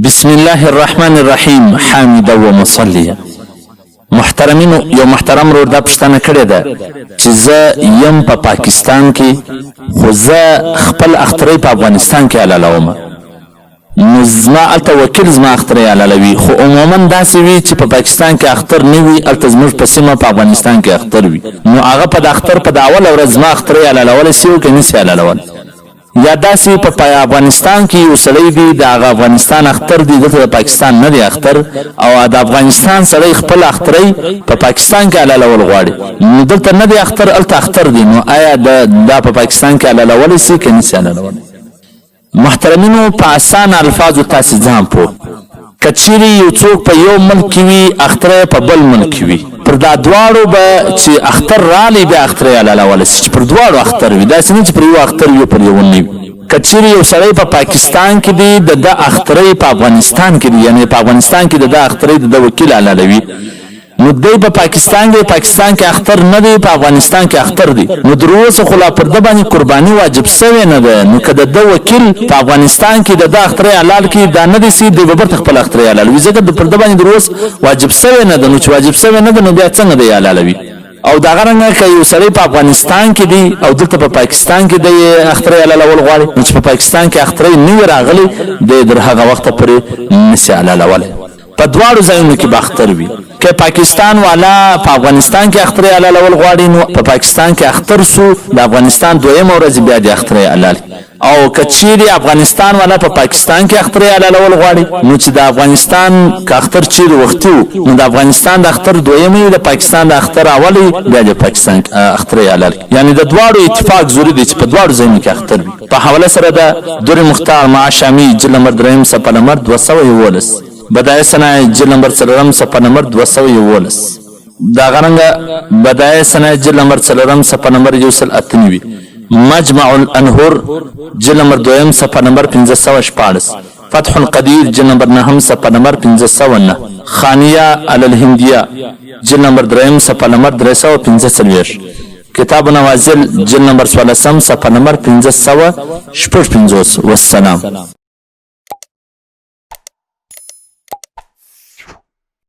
بسم الله الرحمن الرحیم حامدا ومصلیا. محترمینو، یو محترم ورور دا پوښتنه کړې ده چې زه یم په پاکستان کې، خو زه خپل اخترۍ په افغانستان کې حلالوم، نو زما هلته وکیل زما اخترۍ حلالوي. خو عموما داسې وي چې په پاکستان کې اختر نه وي، هلته زموږ په سیمه په افغانستان کې اختر وي، نو هغه په د اختر په د اوله ورځ زما اخترۍ حلالولی سي او که نه سي حلالولی؟ یا داسې په افغانستان کې یو سړی دی، د هغه افغانستان اختر دی، دلته د پاکستان نه دی اختر، او د افغانستان سړی خپل اخترۍ په پاکستان کې حلالول غواړي، نو دلته نه دی اختر، هلته اختر دی، نو آیا دا په پاکستان کې حلالولی سي که نه سي حلالولی؟ محترمینو، په اسانه الفاظو تاسې ځان پوه، که چیرې یو څوک په یو ملک کې وي، اختر یې په بل ملک کې وي، پر دا دواړو به چې اختر رالی بیا اختر یې حلالولی شي، چې پر دواړو اختر وي، داسې نه چې پر یو اختر وي پر یو نه وي. که چیرې یو سړی په پاکستان کې دی، د ده اخترۍ په افغانستان کې دی، یعنې په افغانستان کې د ده اخترۍ د ده وکیل حلالوي، نو دی په پاکستان کې، پاکستان کې اختر نه دی، په افغانستان کې اختر دی، نو تر اوسه خو لا پر ده باندې قرباني واجب سوې نه ده، نو که د ده وکیل په افغانستان کې د ده اخترۍ حلال کړي، دا نه دی سي دی به بیرته خپل اخترۍ حلالوي، ځکه پر ده باندې تر اوسه واجب سوې نه ده، نو چې واجب سوې نه ده نو بیا څنګه دی حلالوي؟ او دغه رنګه که یو سړی په افغانستان کې دی او دلته په پاکستان کې دی اخترۍ حلالول غواړي، نو چې په پاکستان کې اخترۍ نه وي راغلی، دی در هغه وخته پورې نسي حلالولی. په دواړو ځایونو کې به اختر وي. که پاکستان والا په افغانستان کې اخترۍ حلالول غواړي، نو په پاکستان کې اختر سو، د افغانستان دویمه ورځ بیا د اخترۍ حلال. او که چیرې افغانستان والا په پاکستان کې اخترۍ حلالول غواړي، نو چې د افغانستان که اختر چیرې وختي وو، نو د افغانستان د اختر دویمه وي، د پاکستان د اختر اوله وي، بیا د پاکستان اخترۍ حلال. یعنې د دواړو اتفاق ضروري دی چې په دواړو ځایونو کې اختر وي. په حواله سره د در مختار مع شامي جلد نمبر دریم صفحه نمبر 211، بدایع صنایع جلد نمبر څلورم صفحه نمبر 211، دغه رنګه بدایع صنایع جلد نمبر څلورم صفحه نمبر 198، مجمع الانهر جلد نمبر دویم صفحه نمبر 516، فتح القدیر جلد نمبر نهم صفحه نمبر 509، خانیه علی الهندیه جلد نمبر دریم صفحه نمبر 345، کتاب نوازل جلد نمبر 14 صفحه نمبر 556. والسلام.